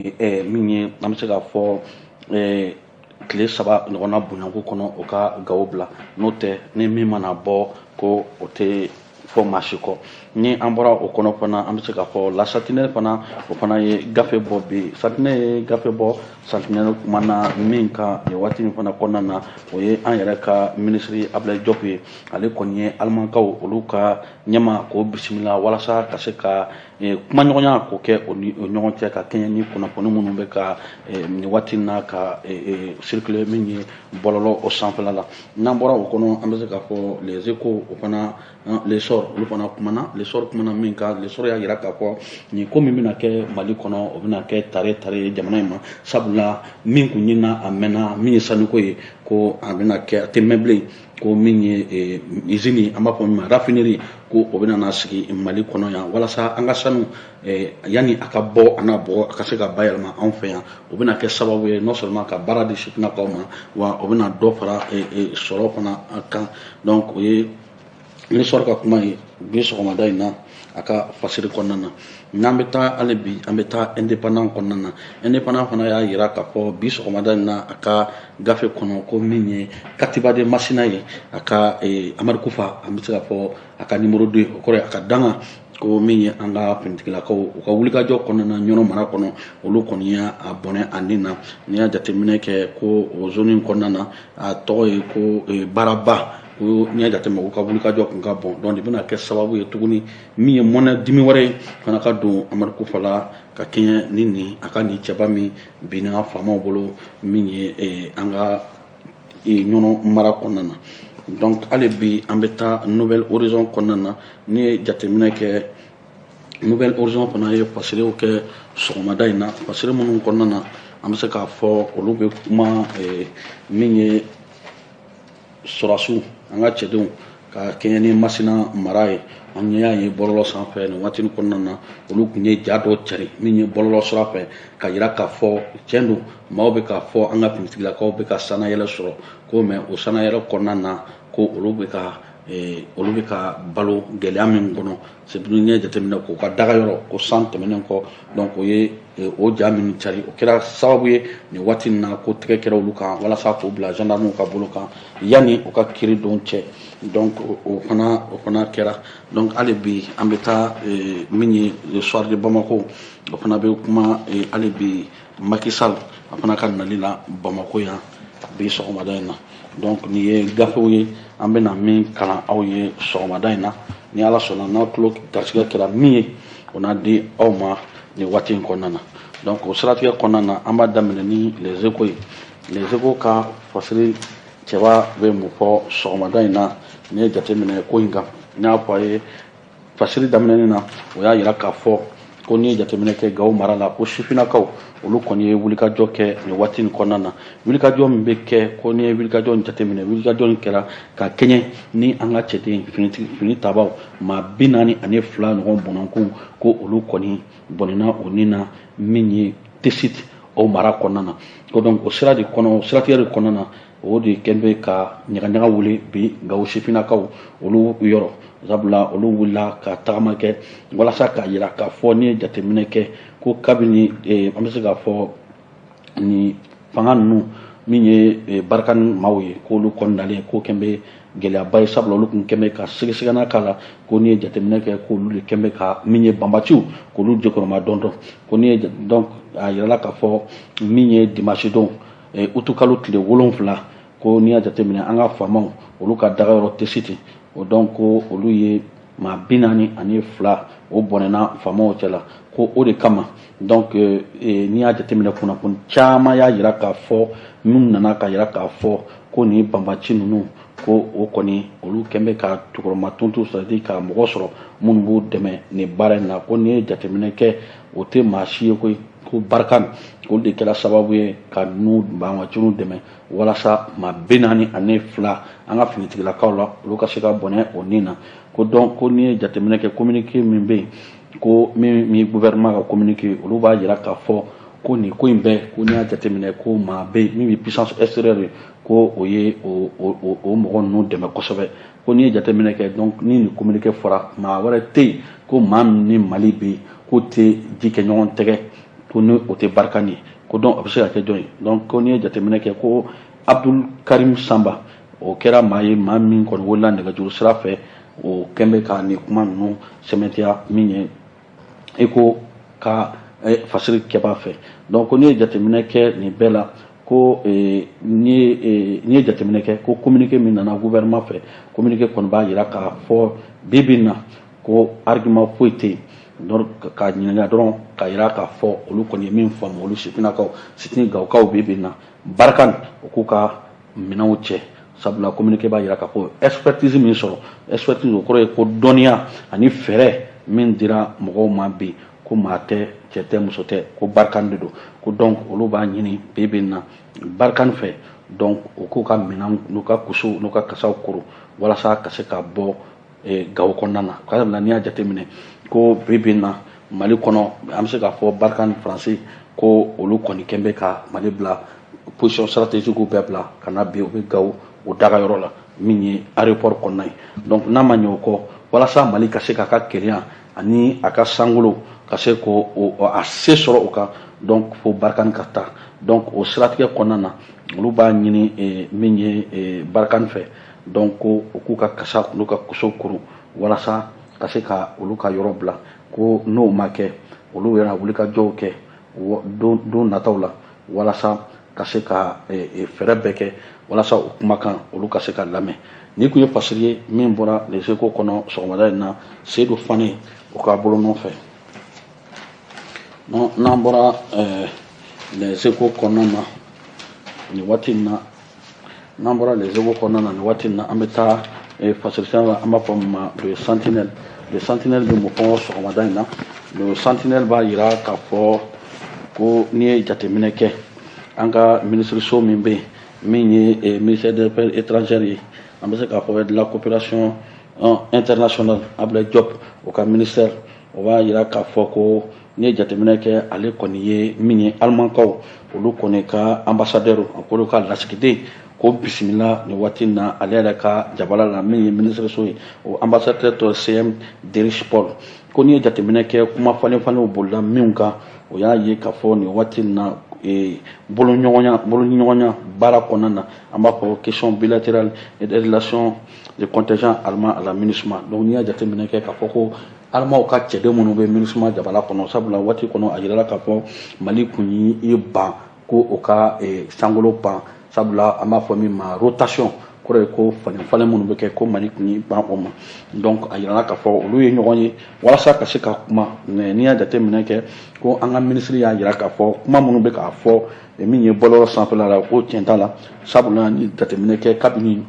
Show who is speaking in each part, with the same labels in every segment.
Speaker 1: Min ye an bɛ se k'a fɔ tile 3 ɲɔgɔnna bonyanko kɔnɔ, o ka Gawo bila. N'o tɛ, ni min mana bɔ, ko o tɛ fɔ maa si kɔ. Ni an bɔra o kɔnɔ fana, an bɛ se k'a fɔ La Sentinelle fana, o fana ye gafe bɔ bi. Sentinelle ye gafe bɔ. Sentinelle kumana min kan nin waati in fana kɔnɔna na, o ye an yɛrɛ ka minisiri Abdoulaye Diop ye. Ale kɔni ye Alimankaw olu ka ɲɛma k'o bisimila walasa ka se ka kumaɲɔgɔnya k'o kɛ o ni o ɲɔgɔn cɛ, ka kɛɲɛ ni kunnafoni minnu bɛ ka nin waati in na ka circuler min ye bɔlɔlɔ o sanfɛla la. N'an bɔra o kɔnɔ, an bɛ se k'a fɔ Les Échos, o fana, L'Essor, olu fana kumana. L'Essor kumana min kan, L'Essor y'a jira k'a fɔ nin ko min bɛna kɛ Mali kɔnɔ, o bɛna kɛ tare tare ye jamana in ma, sabula min kun ɲinina a mɛnna, min ye sanuko ye, ko a bɛna kɛ, a tɛ mɛn bilen, ko min ye usine, an b'a fɔ min ma raffinerie, ko o bɛna na sigi Mali kɔnɔ yan, walasa an ka sanu, yanni a ka bɔ a n'a bɔ, a ka se ka bayɛlɛma anw fɛ yan. O bɛna kɛ sababu ye non seulement ka baara di sifinnakaw ma, wa o bɛna dɔ fara sɔrɔ fana kan. Donc o ye L'Essor ka kuma ye bi sɔgɔmada in na a ka fasiri kɔnɔna na. N'an bɛ taa hali bi, an bɛ taa Indépendant kɔnɔna na. Indépendant fana y'a jira k'a fɔ bi sɔgɔmada in na a ka gafe kɔnɔ, ko min ye Katiba de Masina ye, a ka Amadu Kufa, an bɛ se k'a fɔ a ka numéro 2, o kɔrɔ ye a ka danga, ko min ye an ka finitigilakaw u ka wulikajɔ kɔnɔna na Ɲɔnɔ mara kɔnɔ, olu kɔni y'a bɔnɛ a nin na. N'i y'a jateminɛ kɛ, ko o zone in kɔnɔna na, a tɔgɔ ye ko Baaraba, ko n'i y'a jateminɛ, u ka wulikajɔ kun ka bon. Donc nin bɛna kɛ sababu ye tuguni, min ye mɔnɛ dimi wɛrɛ ye fana ka don Amadu Kufa la, ka kɛɲɛ ni nin a ka nin cɛba min binna faamaw bolo, min ye an ka Ɲɔnɔ mara kɔnɔna na. Donc hali bi, an bɛ taa Nouvel Horizon kɔnɔna na. N'i ye jateminɛ kɛ, Nouvel Horizon fana ye fasiriw kɛ sɔgɔmada in na. Fasiri minnu kɔnɔna na, an bɛ se k'a fɔ olu bɛ kuma min ye sɔrɔsiw, an ka cɛdenw, ka kɛɲɛ ni Masina mara ye. An y'a ye bɔlɔlɔ sanfɛ nin waati kɔnɔna na, olu tun ye ja dɔ cari min ye bɔlɔlɔ sira fɛ, ka yira k'a fɔ tiɲɛ don, maaw bɛ k'a fɔ an ka finitigilakaw bɛ ka sanayɛlɛ sɔrɔ ko, mais o sanayɛlɛ kɔnɔna na, ko olu bɛ ka balo gɛlɛya min kɔnɔ, c'est n'i ye jateminɛ k'u ka daga yɔrɔ ko san tɛmɛnen kɔ. Donc o ye o ja min cari, o kɛra sababu ye nin waati in na ko tigɛ kɛra olu kan, walasa k'o bila gendarmew ka bolo kan yanni u ka kiiri don cɛ. Donc o fana kɛra. Donc hali bi, an bɛ taa min ye Le Soir de Bamako, o fana bɛ kuma hali bi Macky Sall, a fana ka nali la Bamako yan bi sɔgɔmada in na. Donc nin ye gafew ye an bɛna min kalan aw ye sɔgɔmada in na. Ni Ala sɔnna, n'aw tulo garisɛgɛ kɛra min ye, o n'a di aw ma nin waati in kɔnɔna na. Donc o siratigɛ kɔnɔna na, an b'a daminɛ ni Les Échos ye. Les Échos ka fasiri cɛba bɛ mun fɔ sɔgɔmada in na? N'i ye jateminɛ ko in kan, n y'a fɔ a ye fasiri daminɛni na, o y'a yira k'a fɔ ko n'i ye jateminɛ kɛ Gawo mara la, ko sifinnakaw olu kɔni ye wulikajɔ kɛ nin waati nin kɔnɔna na. Wulikajɔ min bɛ kɛ, ko n'i ye wulikajɔ in jateminɛ, wulikajɔ in kɛra ka kɛɲɛ ni an ka cɛden fini tabaw maa 42 ɲɔgɔn bɔnɔnkun, ko olu kɔni bɔnɛna o ni na min ye Tessit o mara kɔnɔna na. Ko donc o sira de kɔnɔ, o siratigɛ de kɔnɔna na, o de kɛn bɛ ka ɲagaɲaga wuli bi Gawo sifinnakaw olu yɔrɔ, sabula olu wulila ka tagama kɛ walasa k'a yira k'a fɔ n'i ye jateminɛ kɛ, ko kabini an bɛ se k'a fɔ ni fanga ninnu min ye barika ni maaw ye, k'olu kɔni nalen ko kɛn bɛ gɛlɛyaba ye, sabula olu tun kɛn bɛ ka sɛgɛsɛgɛna k'a la, ko n'i ye jateminɛ kɛ, k'olu de kɛn bɛ ka min ye banbaciw k'olu jɔkɔrɔma dɔn dɔn. Ko n'i ye, donc a yirala k'a fɔ min ye dimanche don, utukalo tile 7, ko n'i y'a jateminɛ, an ka faamaw olu ka daga yɔrɔ Tessit o, donc ko olu ye maa 42 o bɔnɛna faamaw cɛ la, ko o de kama. Donc n'i y'a jateminɛ, kunnafoni caman y'a yira k'a fɔ minnu nana ka yira k'a fɔ ko nin banbaci ninnu, ko o kɔni olu kɛn bɛ ka cɛkɔrɔba tontu, c'est à dire ka mɔgɔ sɔrɔ minnu b'u dɛmɛ nin baara in na. Ko n'i ye jateminɛ kɛ, o tɛ maa si ye koyi, ko Barkhane, olu de kɛra sababu ye ka ninnu banbaanciw dɛmɛ walasa maa 42 an ka finitigilakaw la, olu ka se ka bɔnɛ o nin na. Ko donc ko n'i ye jateminɛ kɛ, communiqué min bɛ yen, ko min ye gouvernement ka communiqué, olu b'a jira k'a fɔ ko nin ko in bɛɛ, ko n'i y'a jateminɛ, ko maa bɛ yen min bɛ puissance extérieure ye, ko o ye o mɔgɔ ninnu dɛmɛ kosɛbɛ. Ko n'i ye jateminɛ kɛ, donc ni nin communiqué fɔra, maa wɛrɛ tɛ yen, ko maa min ni Mali bɛ yen, k'o tɛ ji kɛ ɲɔgɔn tɛgɛ. Ko ni o tɛ Barkhane ye, ko donc a bɛ se ka kɛ jɔn ye? Donc ko n'i ye jateminɛ kɛ, ko Abdul Karim Samba, o kɛra maa ye, maa min kɔni wolola nɛgɛjuru sira fɛ, o kɛn bɛ ka nin kuma ninnu sɛmɛntiya min ye Eco ka fasiri kɛbaa fɛ. Donc ko n'i ye jateminɛ kɛ nin bɛɛ la, ko n'i ye jateminɛ kɛ ko communiqué min nana gouvernement fɛ, communiqué kɔni b'a jira k'a fɔ bi bi in na ko argument foyi tɛ yen. Donc ka ɲininka dɔrɔn ka jira k'a fɔ olu kɔni ye min faamu, olu sifinnakaw, sitini Gawukaw, bi bi in na Barkhane o k'u ka minɛnw cɛ, sabula communiqué b'a jira k'a fɔ expertise min sɔrɔ, expertise o kɔrɔ ye ko dɔnniya ani fɛɛrɛ min dira mɔgɔw ma bi, ko maa tɛ, cɛ tɛ, muso tɛ, ko Barkhane de don. Ko donc olu b'a ɲini bi bi in na Barkhane fɛ, donc u k'u ka minɛnw n'u ka kusiw n'u ka kasaw koro walasa ka se ka bɔ Gawo kɔnɔna na. Sabula n'i y'a jateminɛ ko bi bi in na Mali kɔnɔ, an bɛ se k'a fɔ Barkhane Faransi ko olu kɔni kɛn bɛ ka Mali bila position stratégique bɛɛ bila ka na bi u bɛ Gawo o daga yɔrɔ la min ye aéroport kɔnɔna ye. Donc n'a ma ɲɛ o kɔ, walasa Mali ka se k'a ka kelenya ani a ka sankolo ka se k'o a se sɔrɔ o kan, donc fo Barkhane ka taa. Donc o siratigɛ kɔnɔna na, olu b'a ɲini min ye Barkhane fɛ, donc ko u k'u ka kasa n'u ka kuso kuru walasa ka se ka olu ka yɔrɔ bila. Ko n'o ma kɛ, olu yɛrɛ wulikajɔw kɛ don nataw la walasa ka se ka fɛɛrɛ bɛɛ kɛ walasa o kumakan olu ka se ka lamɛn. Ni kun ye fasiri ye min bɔra Les Échos kɔnɔ sɔgɔmada in na, Seydou Fane o ka bolo nɔfɛ. N'an bɔra Les Échos kɔnɔna na nin waati in na, n'an bɔra Les Échos kɔnɔna na nin waati in na, an bɛ taa fasiri la, an b'a fɔ min ma Le Sentinelle. Le Sentinelle bɛ mun fɔ sɔgɔmada in na? Le Sentinelle b'a jira k'a fɔ ko n'i ye jateminɛ kɛ, an ka minisiriso min bɛ yen, min ye ministère des Affaires étrangères ye, an bɛ se k'a fɔ de la coopération internationale, Abdoulaye Diop o ka ministère, o b'a jira k'a fɔ ko n'i ye jateminɛ kɛ, ale kɔni ye min ye alimankaw, olu kɔni ka ambassadeur, a k'olu ka lasigiden ko bisimila nin waati in na ale yɛrɛ ka jabala la min ye minisiriso ye, o ambassadeur tɔ CM Derish Paul. Ko n'i ye jateminɛ kɛ, kuma falen falenw bolila min kan, o y'a ye k'a fɔ nin waati in na boloɲɔgɔnya baara kɔnɔna na, an b'a fɔ question bilatérale et des relations de contingent allemand à la MINUSMA. Donc n'i y'a jateminɛ kɛ k'a fɔ ko alimaw ka cɛden minnu bɛ MINUSMA jabala kɔnɔ, sabula waati kɔnɔ a yirala k'a fɔ Mali kun y'i ban ko o ka sankolo pan, sabula an b'a fɔ min ma rotation, kɔrɔ ye ko falen falen minnu bɛ kɛ, ko Mali kun y'i ban o ma. Donc a yirala k'a fɔ olu ye ɲɔgɔn ye walasa ka se ka kuma. N'i y'a jateminɛ kɛ, ko an ka minisiri y'a jira k'a fɔ kuma minnu bɛ k'a fɔ min ye bɔlɔlɔ sanfɛla la, ko tiɲɛ t'a la, sabula ni jateminɛ kɛ, kabini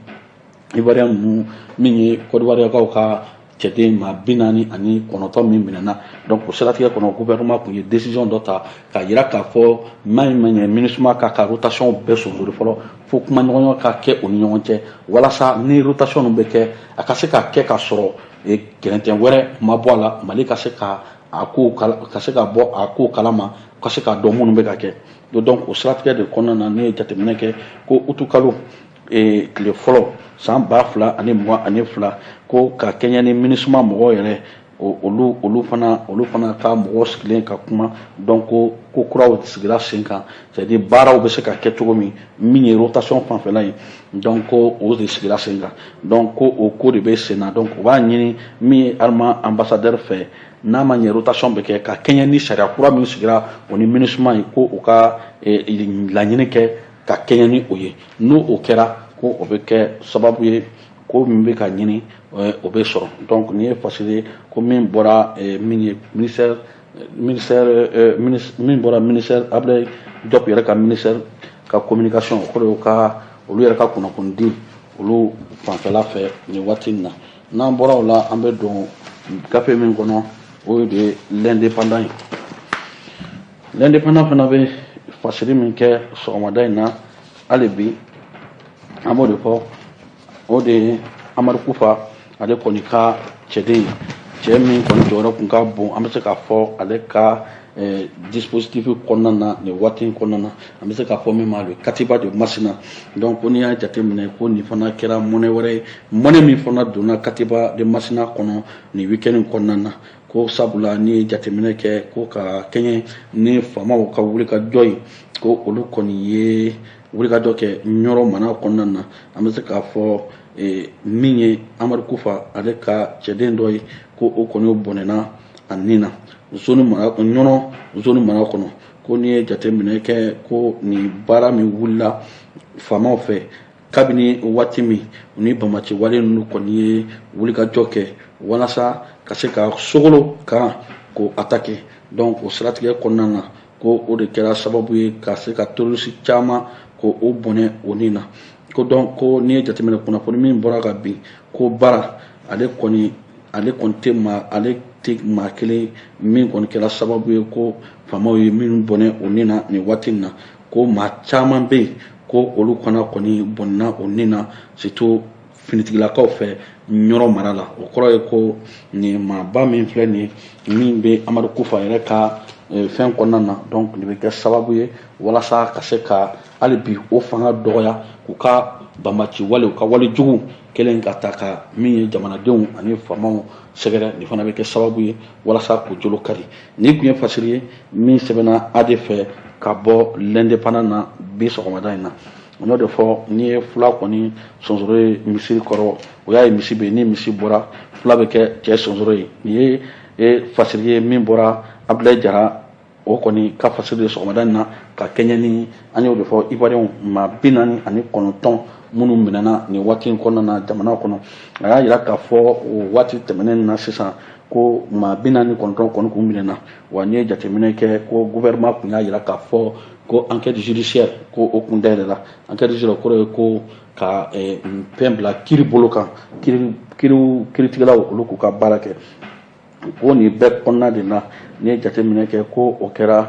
Speaker 1: Ivoirien ninnu min ye Côte d'Ivoire ka cɛden maa 49 min minɛna, donc o siratigɛ kɔnɔ, gouvernement tun ye décision dɔ ta k'a jira k'a fɔ maa in ma ɲɛ MINUSMA k'a ka rotation bɛɛ sonsori fɔlɔ, fo kumaɲɔgɔnya ka kɛ u ni ɲɔgɔn cɛ walasa ni rotation ninnu bɛ kɛ, a ka se ka kɛ ka sɔrɔ gɛrɛntɛ wɛrɛ ma bɔ a la, Mali ka se ka a ko ka se ka bɔ a ko kalama, ka se k'a dɔn minnu bɛ ka kɛ. Donc o siratigɛ de kɔnɔna na, ne ye jateminɛ kɛ ko utukalo tile fɔlɔ san 2022, ko ka kɛɲɛ ni MINUSMA mɔgɔw yɛrɛ, olu fana ka mɔgɔw sigilen ka kuma, donc ko kuraw sigira sen kan, c'est à dire baaraw bɛ se ka kɛ cogo min, min ye rotation fanfɛla ye, donc ko o de sigira sen kan. Donc ko o ko de bɛ sen na. Donc o b'a ɲini min ye allemand ambassadeur fɛ, n'a ma ɲɛ rotation bɛ kɛ ka kɛɲɛ ni sariya kura min sigira o ni MINUSMA ye, ko u ka laɲini kɛ ka kɛɲɛ ni o ye. N'o o kɛra, ko o bɛ kɛ sababu ye ko min bɛ ka ɲini, o bɛ sɔrɔ. Donc nin ye fasiri ye ko min bɔra min ye ministère min bɔra ministère Abdoulaye Diop yɛrɛ ka ministère ka communication, o kɔrɔ ye ka olu yɛrɛ ka kunnafoni di olu fanfɛla fɛ nin waati in na. N'an bɔra o la, an bɛ don gafe min kɔnɔ, o de ye L'Indépendant ye. L'Indépendant fana bɛ fasiri min kɛ sɔgɔmada in na hali bi, an b'o de fɔ, o de ye Amadu Kufa, ale kɔni ka cɛden ye, cɛ min kɔni jɔyɔrɔ tun ka bon, an bɛ se k'a fɔ ale ka dispositif kɔnɔna na nin waati in kɔnɔna na, an bɛ se k'a fɔ min ma le katiba de Masina. Donc ko n'i y'a jateminɛ, ko nin fana kɛra mɔnɛ wɛrɛ ye, mɔnɛ min fana donna katiba de Masina kɔnɔ nin week-end in kɔnɔna na. Ko sabula n'i ye jateminɛ kɛ ko ka kɛɲɛ ni faamaw ka wulikajɔ ye, ko olu kɔni ye wulikajɔ kɛ Ɲɔrɔ mara kɔnɔna na. An bɛ se k'a fɔ min ye Amadu Kufa, ale ka cɛden dɔ ye, ko o kɔni bɔnɛna a nin na zone mara, Ɲɔrɔ zone mara kɔnɔ. Ko n'i ye jateminɛ kɛ ko nin baara min wulila faamaw fɛ kabini waati min ni bamaci wale ninnu kɔni ye wulikajɔ kɛ walasa ka se ka Sokolo kan k'o attaquer, donc o siratigɛ kɔnɔna na, ko o de kɛra sababu ye ka se ka terroriste caman ko o bɔnɛ o nin na. Ko donc ko n'i ye jateminɛ, kunnafoni min bɔra ka bin, ko baara ale kɔni tɛ maa, ale tɛ maa kelen min kɔni kɛra sababu ye ko faamaw ye minnu bɔnɛ o nin na nin waati in na, ko maa caman bɛ yen ko olu fana kɔni bɔnna o nin na, surtout finitigilakaw fɛ Ɲɔrɔ mara la. O kɔrɔ ye ko nin maaba min filɛ nin ye, min bɛ Amadu Kufa yɛrɛ ka fɛn kɔnɔna na, donc nin bɛ kɛ sababu ye walasa ka se ka hali bi o fanga dɔgɔya, k'u ka banbaci wale, u ka wale jugu kɛlen ka ta ka min ye jamanadenw ani faamaw sɛgɛrɛ, nin fana bɛ kɛ sababu ye walasa k'u jolo kari. Nin tun ye fasiri ye min sɛbɛnna AD fɛ ka bɔ L'Indépendant na bi sɔgɔmada in na. N y'o de fɔ, n'i ye fula kɔni sonsoro ye misiri kɔrɔ, o y'a ye misi bɛ yen. Ni misi bɔra, fula bɛ kɛ cɛ sonsoro ye. Nin ye fasiri ye min bɔra Abudulayi Jara, o kɔni ka fasiri de sɔgɔmada in na ka kɛɲɛ ni an y'o de fɔ, Ivoiriyɛnw maa 49 minnu minɛna nin waati in kɔnɔna na jamana kɔnɔ. A y'a jira k'a fɔ o waati tɛmɛnen na sisan ko maa 49 kɔni kun minɛna. Wa n'i ye jateminɛ kɛ, ko gouvernement kun y'a jira k'a fɔ ko enquête judiciaire ko o kun dayɛlɛla. Enquête judiciaire kɔrɔ ye ko ka fɛn bila kiiri bolo kan, kiiritigɛlaw olu k'u ka baara kɛ. Ko nin bɛɛ kɔnɔna de la, n'i ye jateminɛ kɛ, ko o kɛra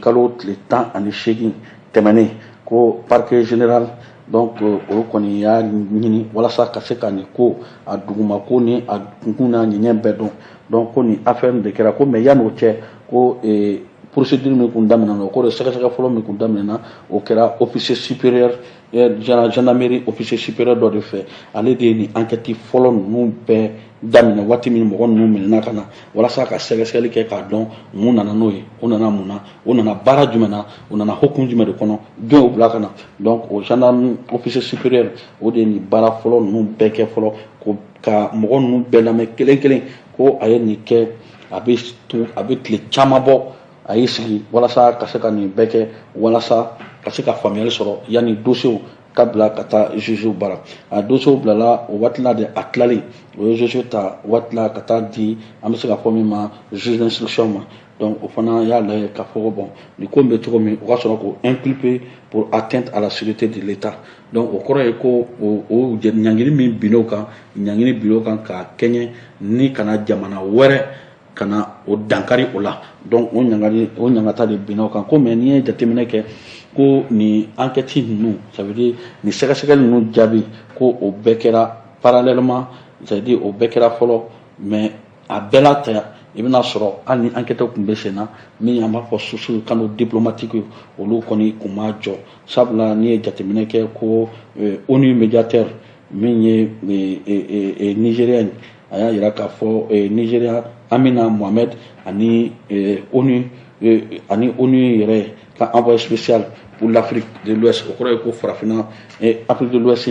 Speaker 1: kalo tile 18 tɛmɛnen, ko parquet général, donc o kɔni y'a ɲini walasa ka se ka nin ko a duguma ko ni a kunkun n'a ɲɛɲɛ bɛɛ dɔn. Donc ko nin affaire de kɛra ko, mais yan'o cɛ, ko procédure min kun daminɛna, o kɔrɔ sɛgɛsɛgɛ fɔlɔ min kun daminɛna, o kɛra officier supérieur, gendarmerie officier supérieur dɔ de fɛ. Ale de ye nin enquête fɔlɔ ninnu bɛɛ daminɛ waati min mɔgɔ ninnu minɛna ka na, walasa ka sɛgɛsɛgɛli kɛ k'a dɔn mun nana n'o ye, o nana mun na, o nana baara jumɛn na, o nana hokumu jumɛn de kɔnɔ, jɔn y'o bila ka na. Donc o gendarme officier supérieur, o de ye nin baara fɔlɔ ninnu bɛɛ kɛ fɔlɔ, ko ka mɔgɔ ninnu bɛɛ lamɛn kelen kelen. Ko a ye nin kɛ, a bɛ a bɛ tile caman bɔ, a y'i sigi walasa ka se ka nin bɛɛ kɛ, walasa ka se ka faamuyali sɔrɔ yanni dossier ka bila ka taa juge bara. A dossier bilala o waati la de, a tilalen, o ye juge ta waati la ka taa di, an bɛ se ka fɔ min ma, juge d'instruction ma. Donc o fana y'a lajɛ k'a fɔ ko bon, nin ko in bɛ cogo min, o ka sɔrɔ k'o inculper pour atteinte à la sûreté de l'État. Donc o kɔrɔ ye ko o ɲangili min binn'o kan, ɲangili binn'o kan k'a kɛɲɛ ni kana jamana wɛrɛ ka na o dankari o la. Donc o ɲangari, o ɲangata de binna o kan. Ko mais n'i ye jateminɛ kɛ, ko nin enquête ninnu, ça veut dire nin sɛgɛsɛgɛli ninnu jaabi, ko o bɛɛ kɛra parallèlement, c'est à dire o bɛɛ kɛra fɔlɔ. Mais a bɛɛ la ta, i bɛna sɔrɔ hali ni enquête tun bɛ sen na, min an b'a fɔ source canaux diplomatique, olu kɔni kun ma jɔ. Sabula n'i ye jateminɛ kɛ, ko ONU médiateur min ye Nigéria ye, a y'a jira k'a fɔ Nigéria Amina Mohamed ani ONU, ani ONU yɛrɛ ka envoyé spécial pour l'Afrique de l'Ouest, o kɔrɔ ye ko farafinna, Afrique de l'Ouest,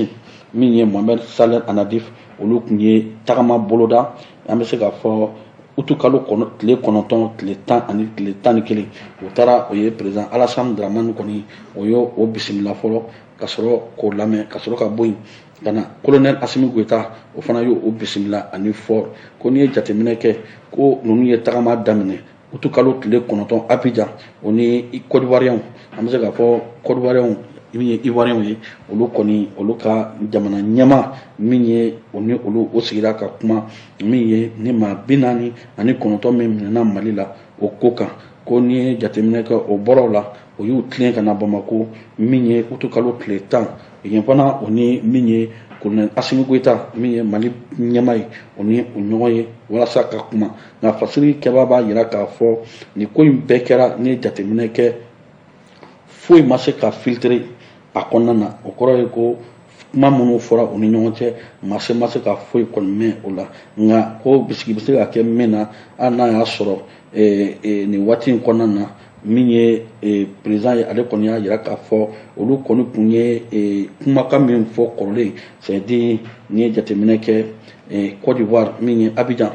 Speaker 1: min ye Mohamed Saleh Annadif, olu tun ye tagama boloda. An bɛ se k'a fɔ utukalo tile 9, tile 10 ani tile 11, o taara, o ye président Alassane Dramane kɔni, o y'o o bisimila fɔlɔ ka sɔrɔ k'o lamɛn, ka sɔrɔ ka bɔ yen ka na colonel Assimi Goïta, o fana y'o o bisimila ani Faure. Ko n'i ye jateminɛ kɛ, ko ninnu ye tagama daminɛ utukalo tile 9 Abidjan, o ni Côte d'Ivoire, an bɛ se k'a fɔ Côte d'Ivoire min ye Ivoirien ye, olu kɔni, olu ka jamana ɲɛma min ye, o ni olu o sigira ka kuma min ye ni maa 49 min minɛna Mali la, o ko kan. Ko n'i ye jateminɛ kɛ, o bɔra o la, o y'u tilen ka na Bamako min ye utukalo tile 10. Yen fana, o ni min ye colonel Assimi Goïta, min ye Mali ɲɛma ye, o ni o ɲɔgɔn ye walasa ka kuma. Nka fasiri kɛbaa b'a jira k'a fɔ nin ko in bɛɛ kɛra, n'i ye jateminɛ kɛ, foyi ma se ka filtrer a kɔnɔna na. O kɔrɔ ye ko Kuma minnu fɔra u ni ɲɔgɔn cɛ, maa si ma se ka foyi kɔni mɛn o la. Nka ko bisigi bɛ se ka kɛ min na, hali n'a y'a sɔrɔ nin waati in kɔnɔna na, min ye président ye, ale kɔni y'a jira k'a fɔ olu kɔni tun ye kumakan min fɔ kɔrɔlen, c'est à dire n'i ye jateminɛ kɛ Côte d'Ivoire, min ye Abidjan,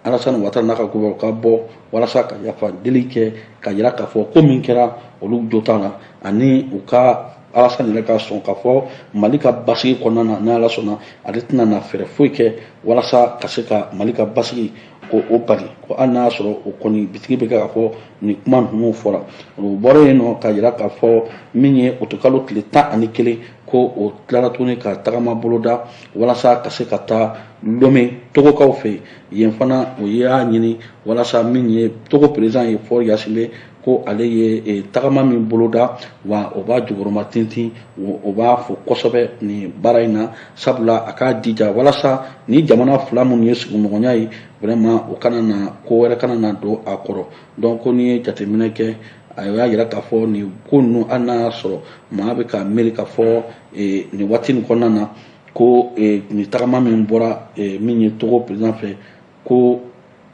Speaker 1: Alassane Ouattara n'a ka gouvernement ka bɔ walasa ka yafa deli kɛ, ka jira k'a fɔ ko min kɛra, olu jo t'a la, ani u ka Alassane yɛrɛ ka sɔn k'a fɔ Mali ka basigi kɔnɔna na, ni Ala sɔnna, ale tɛna na fɛɛrɛ foyi kɛ walasa ka se ka Mali ka basigi ko o bali. Ko hali n'a y'a sɔrɔ o kɔni bisigi bɛ kɛ k'a fɔ nin kuma ninnu fɔra, o bɔra yen nɔ ka jira k'a fɔ min ye utukalo tile 11, ko o tilara tuguni ka tagama boloda walasa ka se ka taa Lomé Togokaw fɛ yen. Yen fana, o y'a ɲini walasa min ye Togo président ye, Faure Gnassingbé, ko ale ye tagama min boloda, wa o b'a jukɔrɔma tintin, o b'a fo kosɛbɛ nin baara in na, sabula a k'a jija walasa ni jamana fila minnu ye sigiɲɔgɔnya ye, vraiment o kana na ko wɛrɛ kana na don a kɔrɔ. Donc ko n'i ye jateminɛ kɛ, a y'a jira k'a fɔ nin ko ninnu, hali n'a y'a sɔrɔ maa bɛ ka miiri k'a fɔ nin waati nin kɔnɔna na ko nin tagama min bɔra min ye Togo président fɛ, ko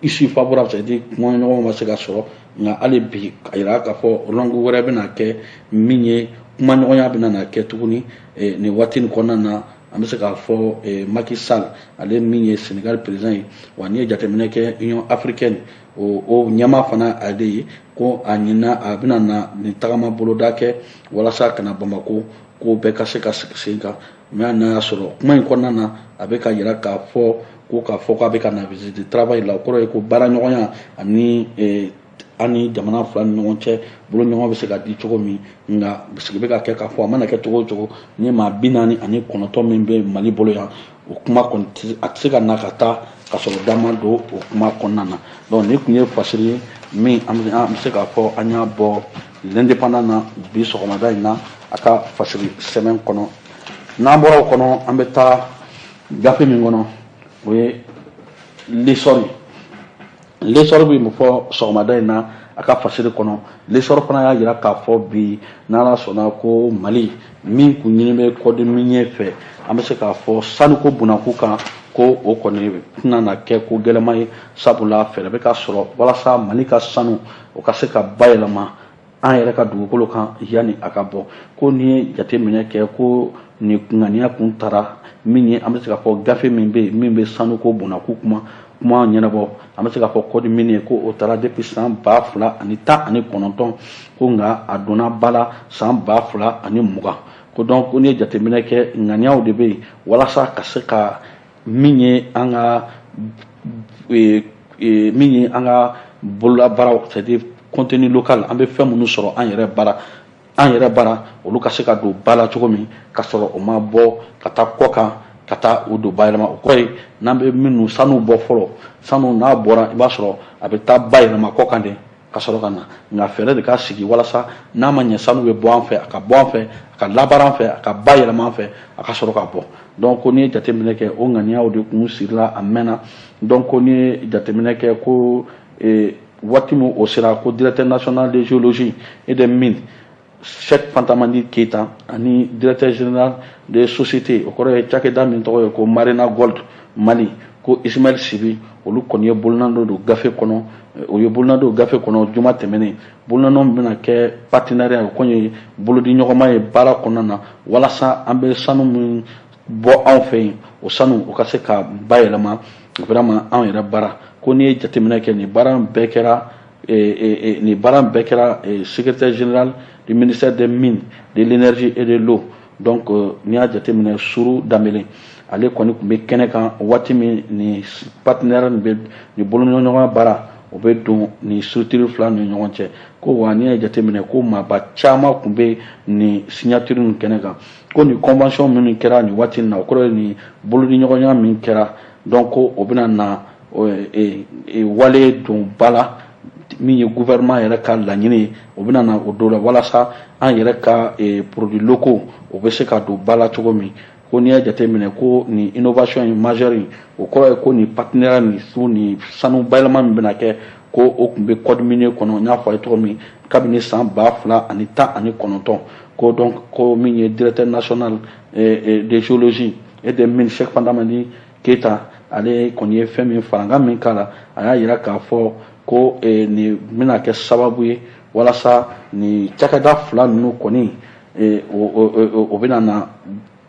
Speaker 1: issue favorable, c'est à dire kumaɲɔgɔnw ma se ka sɔrɔ, nka hali bi a yira k'a fɔ langue wɛrɛ bɛna kɛ, min ye kumaɲɔgɔnya bɛna na kɛ tuguni nin waati nin kɔnɔna na. An bɛ se k'a fɔ Macky Sall, ale min ye Sénégal président ye, wa n'i ye jateminɛ kɛ, Union africaine o ɲɛmaa fana ale ye, ko a ɲinina a bɛna na nin tagama boloda kɛ walasa ka na Bamako, ko bɛɛ ka se ka sigi sen kan. Mais hali n'a y'a sɔrɔ kuma in kɔnɔna na, a bɛ ka yira k'a fɔ ko k'a fɔ k'a bɛ ka na visite de travail la, o kɔrɔ ye ko baara ɲɔgɔnya ani an ni jamana fila ni ɲɔgɔn cɛ bolo ɲɔgɔn bɛ se ka di cogo min. Nka sigi bɛ ka kɛ k'a fɔ a mana kɛ cogo o cogo, ni maa 49 min bɛ Mali bolo yan, o kuma kɔni a tɛ se ka na ka taa ka sɔrɔ da ma don o kuma kɔnɔna na. Donc nin tun ye fasiri ye min an bɛ se k'a fɔ an y'a bɔ L'Indépendant na bi sɔgɔmada in na, a ka fasiri sɛbɛn kɔnɔ. N'an bɔra o kɔnɔ, an bɛ taa gafe min kɔnɔ, o ye L'Essor ye. L'Essor bɛ mun fɔ sɔgɔmada in na a ka fasiri kɔnɔ? L'Essor fana y'a jira k'a fɔ bi, n'Ala sɔnna, ko Mali min kun ɲini bɛ code minier fɛ, an bɛ se k'a fɔ sanuko bunakun kan, ko o kɔni tɛna na kɛ ko gɛlɛma ye, sabula fɛɛrɛ bɛ ka sɔrɔ walasa Mali ka sanu o ka se ka bayɛlɛma an yɛrɛ ka dugukolo kan yanni a ka bɔ. Ko n'i ye jateminɛ kɛ, ko nin ŋaniya kun taara min ye, an bɛ se k'a fɔ gafe min bɛ yen min bɛ sanuko bunakun kuma ɲɛnabɔ, an bɛ se k'a fɔ code minier, ko o taara depuis san 2019, ko nka a donna ba la san 2020. Ko donc ko n'i ye jateminɛ kɛ, ŋaniyaw de bɛ yen walasa ka se ka min ye an ka bololabaaraw, c'est à dire contenu local, an bɛ fɛn minnu sɔrɔ an yɛrɛ bara, olu ka se ka don ba la cogo min, ka sɔrɔ o ma bɔ ka taa kɔ kan ka taa o don bayɛlɛma. O kɔrɔ ye, n'an bɛ minnu sanu bɔ fɔlɔ, sanu n'a bɔra, i b'a sɔrɔ a bɛ taa bayɛlɛma kɔ kan de ka sɔrɔ ka na. Nka fɛɛrɛ de ka sigi walasa n'a ma ɲɛ sanu bɛ bɔ an fɛ, a ka bɔ an fɛ, a ka labaara an fɛ, a ka bayɛlɛma an fɛ, a ka sɔrɔ ka bɔ. Donc ko n'i ye jateminɛ kɛ, o ŋaniyaw de kun sirila a mɛnna. Donc ko n'i ye jateminɛ kɛ, ko waati min o sera, ko directeur national de géologie et des mines, Cheikh Fantamadi Keita, ani directeur général de société, o kɔrɔ ye cakɛda min tɔgɔ ye ko Marena Gold Mali, ko Ismaël Sibi, olu kɔni ye bolonadɔ don gafe kɔnɔ. O ye bolonadɔ don gafe kɔnɔ juma tɛmɛnen. Bolonadɔ min bɛna kɛ partenariat, o kɔni ye bolodi ɲɔgɔnma ye baara kɔnɔna na, walasa an bɛ sanu min bɔ anw fɛ yen, o sanu o ka se ka bayɛlɛma vraiment anw yɛrɛ bara. Ko n'i ye jateminɛ kɛ, nin baara bɛɛ kɛra secrétaire général du ministère des Mines, de l'Énergie et de l'Eau, donc n'i y'a jateminɛ, Suru Danbele, ale kɔni tun bɛ kɛnɛ kan waati min nin partenariat nin bɛ, nin boloɲɔgɔnya baara o bɛ don nin structure fila ni ɲɔgɔn cɛ. Ko wa n'i y'a jateminɛ, ko maaba caman tun bɛ nin signature nin kɛnɛ kan. Ko nin convention minnu kɛra nin waati in na, o kɔrɔ ye nin bolodiɲɔgɔnya min kɛra, donc ko o bɛna na wale don ba la, min ye gouvernement yɛrɛ ka laɲini ye, o bɛna na o don la walasa an yɛrɛ ka produits locaux o bɛ se ka don ba la cogo min. Ko n'i y'a jateminɛ, ko nin innovation in majeure in, o kɔrɔ ye ko nin partenariat nin su nin sanu bayɛlɛma min bɛna kɛ, ko o tun bɛ code minier kɔnɔ, n y'a fɔ a ye cogo min, kabini san 2019. Ko donc ko min ye directeur national de géologie et des mines, Cheikh Fanta Madi Keita, ale kɔni ye fɛn min farankan min k'a la, a y'a yira k'a fɔ ko nin bɛna kɛ sababu ye walasa nin cakɛda fila ninnu kɔni, o bɛna na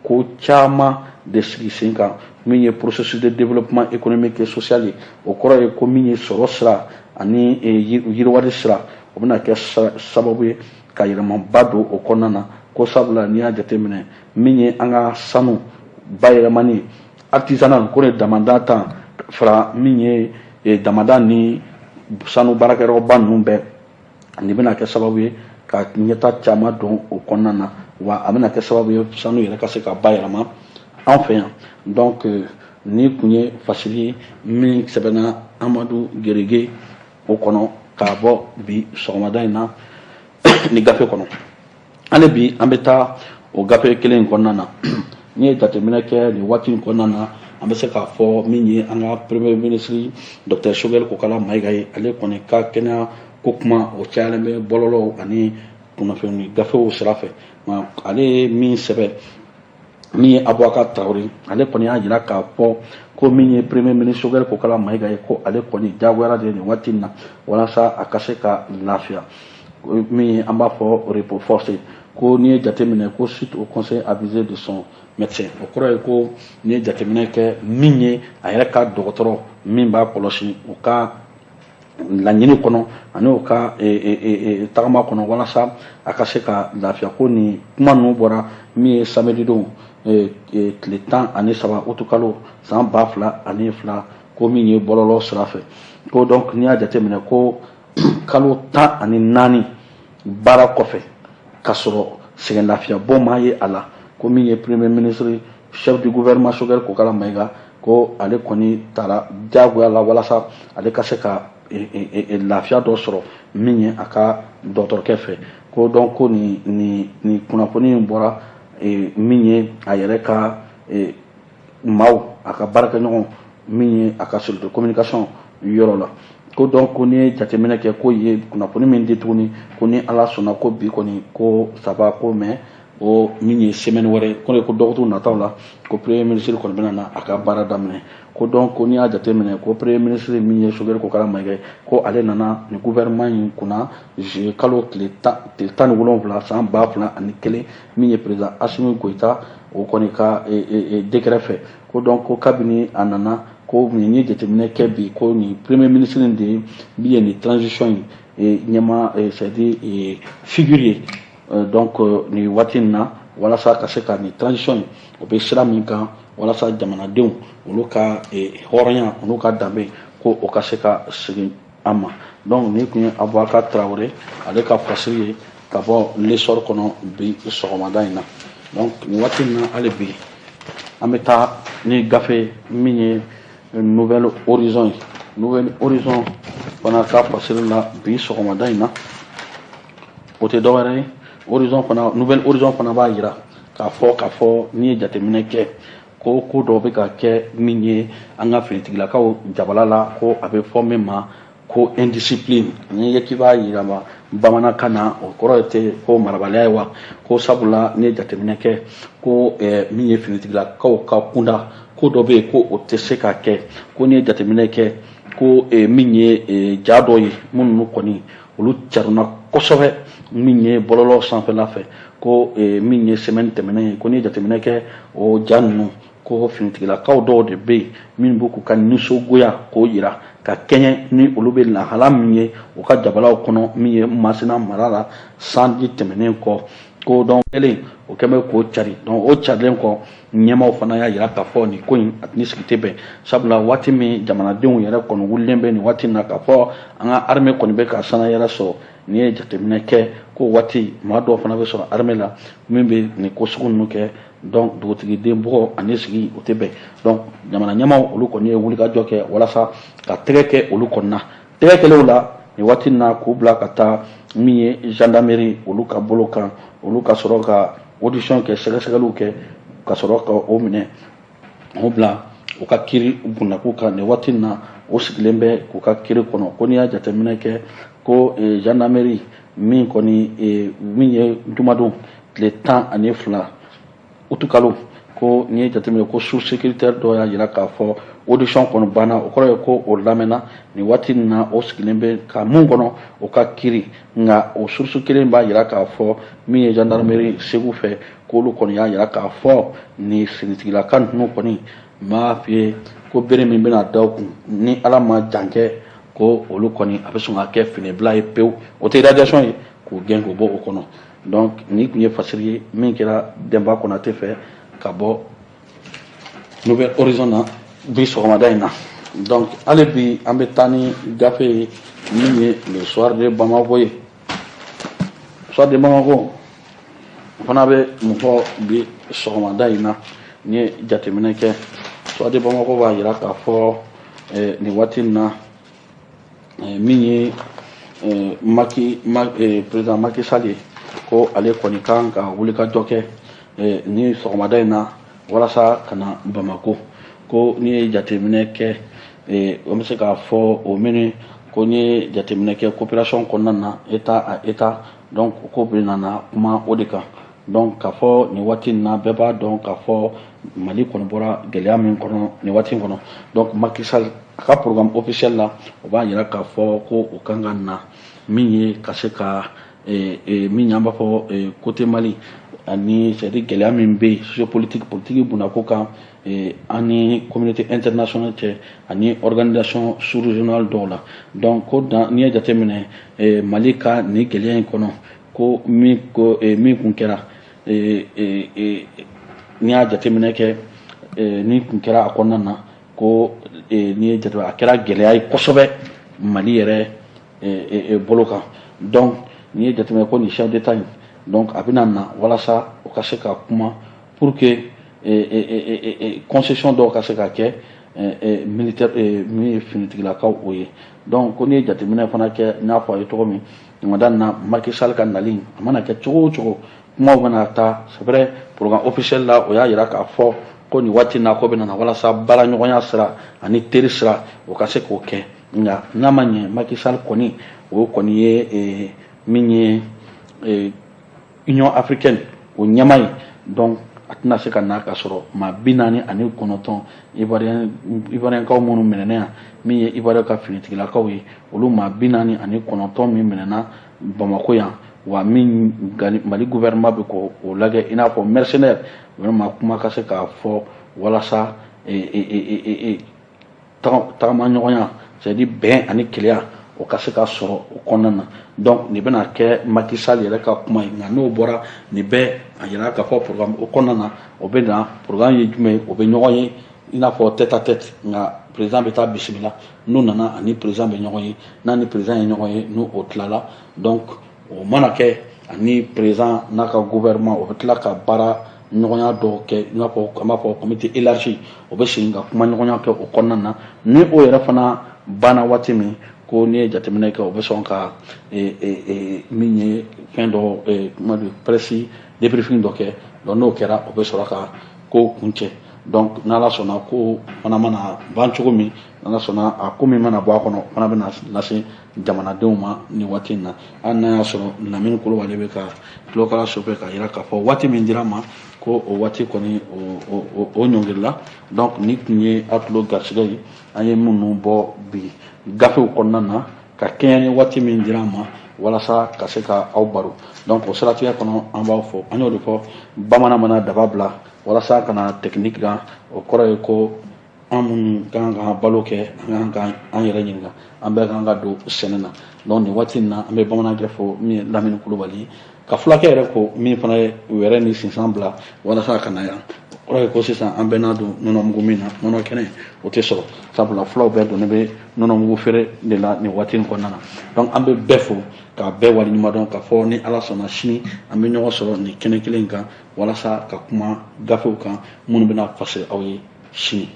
Speaker 1: ko caman de sigi sen kan, min ye processus de développement économique et social ye. O kɔrɔ ye ko min ye sɔrɔ sira ani yiriwali sira, o bɛna kɛ sababu ye ka yɛlɛmaba don o kɔnɔna na. Ko sabula n'i y'a jateminɛ, min ye an ka sanu bayɛlɛmani artisanal, ko ni damada ta fara min ye damada ni sanu baarakɛyɔrɔba ninnu bɛɛ, nin bɛna kɛ sababu ye ka ɲɛta caman don o kɔnɔna na, wa a bɛna kɛ sababu ye sanu yɛrɛ ka se ka bayɛlɛma an fɛ yan. Donc ni kun ye fasiri min sɛbɛnna Amadu Gerege o kɔnɔ k'a bɔ bi sɔgɔmada in na ni gafe kɔnɔ. Hali bi an bɛ taa o gafe kelen in kɔnɔna na. N'i ye jateminɛ kɛ nin waati in kɔnɔna na, an bɛ se k'a fɔ min ye an ka premier ministre docteur Choguel Kokala Mayiga ye, ale kɔni ka kɛnɛya ko kuma o cayalen bɛ bɔlɔlɔw ani kunnafoni gafew sira fɛ. Nka ale ye min sɛbɛn, min ye Abubakar Tarawele, ale kɔni y'a jira k'a fɔ ko min ye premier ministre Choguel Kokala Mayiga ye, ko ale kɔni diyagoyara de nin waati in na walasa a ka se ka lafiya, min ye an b'a fɔ repos forcé. Ko n'i ye jateminɛ ko suite au conseil avisé de son médecin, o kɔrɔ ye ko n'i ye jateminɛ kɛ, min ye a yɛrɛ ka dɔgɔtɔrɔ min b'a kɔlɔsi, o ka laɲini kɔnɔ ani o ka tagama kɔnɔ walasa a ka se ka lafiya. Ko nin kuma ninnu bɔra min ye samedi don, tile 13 utukalo san 2002, ko min ye bɔlɔlɔ sira fɛ. Ko donc n'i y'a jateminɛ ko kalo 14 baara kɔfɛ ka sɔrɔ sɛgɛn lafiyabɔ ma ye a la, ko min ye premier ministre chef du gouvernement Choguel Kokala Mayiga, ko ale kɔni taara diyagoya la walasa ale ka se ka lafiya dɔ sɔrɔ min ye a ka dɔgɔtɔrɔkɛ fɛ. Ko donc ko nin kunnafoni in bɔra min ye a yɛrɛ ka maaw, a ka baarakɛɲɔgɔn, min ye a ka cellule de communication yɔrɔ la. Ko donc ko n'i ye jateminɛ kɛ, ko ye kunnafoni min di tuguni, ko ni Ala sɔnna, ko bi kɔni ko saba ko mais o min ye semaine wɛrɛ ko ko dɔgɔkun nataw la, ko premier ministre kɔni bɛna na a ka baara daminɛ. Ko donc ko n'i y'a jateminɛ ko premier ministre min ye Choguel Kokala Mayiga, ko ale nana nin gouvernement in kunna juillet kalo tile 17 san 2001, min ye président Assimi Goïta o kɔni ka décret fɛ. Ko donc ko kabini a nana, ko nin ye jateminɛ kɛ bi, ko nin premier ministre de ye min ye nin transition in ɲɛma, c'est à dire figure ye. Donc nin waati in na, walasa ka se ka nin transition in o bɛ sira min kan, walasa jamanadenw olu ka hɔrɔnya, olu ka danbe, ko o ka se ka segin an ma. Donc nin tun ye Abubakar Tarawele ale ka fasiri ye ka bɔ L'Essor kɔnɔ bi sɔgɔmada in na. Donc nin waati in na, hali bi an bɛ taa ni gafe min ye Nouvel Horizon ye. Nouvel Horizon fana ka fasiri la bi sɔgɔmada in na, o tɛ dɔwɛrɛ ye, Horizon fana, Nouvel Horizon fana b'a jira k'a fɔ n'i ye jateminɛ kɛ ko ko dɔw bɛ ka kɛ min ye an ka finitigilakaw jabala la, ko a bɛ fɔ min ma ko indiscipline. N'i ye k'i b'a yira ma bamanankan na, o kɔrɔ tɛ ko marabaliya ye wa? Ko sabula n'i ye jateminɛ kɛ ko min ye finitigilakaw ka kunda, ko dɔ bɛ yen ko o tɛ se ka kɛ. Ko n'i ye jateminɛ kɛ ko min ye ja dɔ ye minnu kɔni olu caruna kosɛbɛ min ye bɔlɔlɔ sanfɛla fɛ, ko min ye semaine tɛmɛnen ye, ko n'i ye jateminɛ kɛ o ja ninnu, ko finitigilakaw dɔw de bɛ yen min b'u k'u ka nisɔngoya k'o yira ka kɛɲɛ ni olu bɛ lahala min ye u ka jabalaw kɔnɔ, min ye Masina mara la sanji tɛmɛnen kɔ. Ko donc kelen o kɛn bɛ k'o cari. Donc o carilen kɔ, ɲɛmaaw fana y'a yira k'a fɔ nin ko in a ni sigi tɛ bɛn, sabula waati min jamanadenw yɛrɛ kɔni wulilen bɛ nin waati in na k'a fɔ an ka armée kɔni bɛ ka sanayɛlɛ sɔrɔ, n'i ye jateminɛ kɛ ko waati maa dɔw fana bɛ sɔrɔ armée la min bɛ nin ko sugu ninnu kɛ. Donc dugutigiden bugɔ ani sigi o tɛ bɛn. Donc jamana ɲɛmaaw olu kɔni ye wulikajɔ kɛ walasa ka tɛgɛ kɛ olu kɔni na. Tɛgɛ kɛlenw la nin waati in na, k'u bila ka taa min ye gendarmerie olu ka bolo kan, olu ka sɔrɔ ka audition kɛ, sɛgɛsɛgɛliw kɛ, ka sɔrɔ ka o minɛ o bila u ka kiiri bunakun kan nin waati in na. o sigilen bɛ k'u ka kiri kɔnɔ. Ko n'i y'a jateminɛ kɛ ko gendarmerie min kɔni min ye jumadon tile 12 utukalo, ko n'i ye jateminɛ ko source sécuritaire dɔ y'a jira k'a fɔ audition kɔni banna, o kɔrɔ ye ko o lamɛnna. Nin waati nin na, o sigilen bɛ ka mun kɔnɔ o ka kiri. Nka o source kelen b'a jira k'a fɔ min ye gendarmerie Segu fɛ, k'olu kɔni y'a jira k'a fɔ nin finitigilaka ninnu kɔni m'a f'i ye ko bere min bɛna da u kun, ni Ala ma jan kɛ, ko olu kɔni a bɛ sɔn ka kɛ finibila ye pewu, o tɛ radiation ye, k'u gɛn k'u bɔ o kɔnɔ. Donc nin tun ye fasiri ye min kɛra Denba Konate fɛ ka bɔ Nouvel Horizon na bi sɔgɔmada in na. Donc hali bi an bɛ taa ni gafe ye min ye Le Soir de Bamako ye. Soir de Bamako o fana bɛ mun fɔ bi sɔgɔmada in na? N'i ye jateminɛ kɛ, Soir de Bamako b'a jira k'a fɔ nin waati in na, min ye Macky, président Macky Sall ye, ko ale kɔni kan ka wulikajɔ kɛ ni sɔgɔmada in na walasa ka na Bamako. Ko n'i ye jateminɛ kɛ, an bɛ se k'a fɔ o minnu ko n'i ye jateminɛ kɛ coopération kɔnɔna na, état à état, donc ko bɛ nana kuma o de kan. Donc k'a fɔ nin waati in na, bɛɛ b'a dɔn k'a fɔ Mali kɔni bɔra gɛlɛya min kɔnɔ nin waati in kɔnɔ. Donc Macky Sall a ka programme officiel la, o b'a jira k'a fɔ ko o kan ka na min ye ka se ka min an b'a fɔ côté Mali ani, c'est à dire gɛlɛya min bɛ yen sociopolitique, politique bundako kan, an ni communauté internationale cɛ ani organisation sous-régionale dɔw la. Donc ko n'i ye jateminɛ Mali ka nin gɛlɛya in kɔnɔ, ko min ko min kun kɛra, n'i y'a jateminɛ kɛ, ni kun kɛra a kɔnɔna na, ko n'i ye jate, a kɛra gɛlɛya ye kosɛbɛ Mali yɛrɛ bolo kan. Donc n'i ye jateminɛ ko nin chef d'état in, donc a bɛna na walasa o ka se ka kuma pour que concession dɔw ka se ka kɛ militaire min ye finitigilakaw o ye. Donc ko n'i ye jateminɛ fana kɛ, n y'a fɔ a ye cogo min, ɲɔgɔnda na Macky Sall ka nali a mana kɛ cogo o cogo, kumaw bɛna taa. C'est vrai, programme officiel la, o y'a jira k'a fɔ ko nin waati na ko bɛna na walasa baaraɲɔgɔnya sira ani teri sira, o ka se k'o kɛ. Nka n'a ma ɲɛ, Macky Sall kɔni o kɔni ye min ye Union africaine o ɲɛmaa ye, donc a tɛna se ka na ka sɔrɔ maa 49 Ivoirienkaw minnu minɛna yan, min ye Ivoirien ka finitigilakaw ye, olu maa 49 min minɛna Bamako yan, wa min Mali gouvernement bɛ k'o lajɛ i n'a fɔ mercenaire, vraiment kuma ka se k'a fɔ walasa tagama ɲɔgɔnya, c'est à dire bɛn ani kelenya, o ka se ka sɔrɔ o kɔnɔna na. Donc nin bɛna kɛ Macky Sall yɛrɛ ka kuma ye. Nka n'o bɔra nin bɛɛ, a yira k'a fɔ programme o kɔnɔna na, o bɛ na programme ye jumɛn ye? O bɛ ɲɔgɔn ye i n'a fɔ tête à tête, nka président bɛ taa bisimila n'u nana ani président bɛ ɲɔgɔn ye. N'a ni président ye ɲɔgɔn ye, n'o o tilala, donc o mana kɛ ani président n'a ka gouvernement, o bɛ tila ka baara ɲɔgɔnya dɔw kɛ i n'a fɔ an b'a fɔ comité élargi, o bɛ segin ka kuma ɲɔgɔnya kɛ o kɔnɔna na. Ni o yɛrɛ fana banna waati min, ko n'i ye jateminɛ kɛ, o bɛ sɔn ka min ye fɛn dɔ kuma de presse débriefing dɔ kɛ. Donc n'o kɛra, o bɛ sɔrɔ ka ko kuncɛ. Donc n'Ala sɔnna, ko fana mana ban cogo min, n'Ala sɔnna, a ko min mana bɔ a kɔnɔ, o fana bɛna lase jamanadenw ma nin waati in na. Hali n'a y'a sɔrɔ Lamini Kulubali bɛ ka tulokala sofɛ k'a jira k'a fɔ waati min dira ma, ko o waati kɔni o ɲɔngirila. Donc nin tun ye aw tulo garisɛgɛ ye, an ye minnu bɔ bi gafew kɔnɔna na ka kɛɲɛ ni waati min dira an ma walasa ka se ka aw baro. Donc o siratigɛ kɔnɔ, an b'aw fɔ, an y'o de fɔ, bamanan mana daba bila walasa ka na technique kan, o kɔrɔ ye ko an minnu kan ka balo kɛ, an kan ka an yɛrɛ ɲininka, an bɛɛ kan ka don sɛnɛ na. Donc nin waati in na, an bɛ bamanankɛ fɔ min ye Lamini Kulubali, ka fulakɛ yɛrɛ ko min fana ye u yɛrɛ ni sinsan bila walasa ka na yan. O kɔrɔ ye ko sisan an bɛɛ n'a don nɔnɔmugu min na, nɔnɔ kɛnɛ o tɛ sɔrɔ, sabula fulaw bɛɛ donnen bɛ nɔnɔmugu feere de la nin waati in kɔnɔna na. Donc an bɛ bɛɛ fo k'a bɛɛ waleɲuman dɔn, k'a fɔ ni Ala sɔnna, sini an bɛ ɲɔgɔn sɔrɔ nin kɛnɛ kelen in kan walasa ka kuma gafew kan minnu bɛna fase aw ye sini.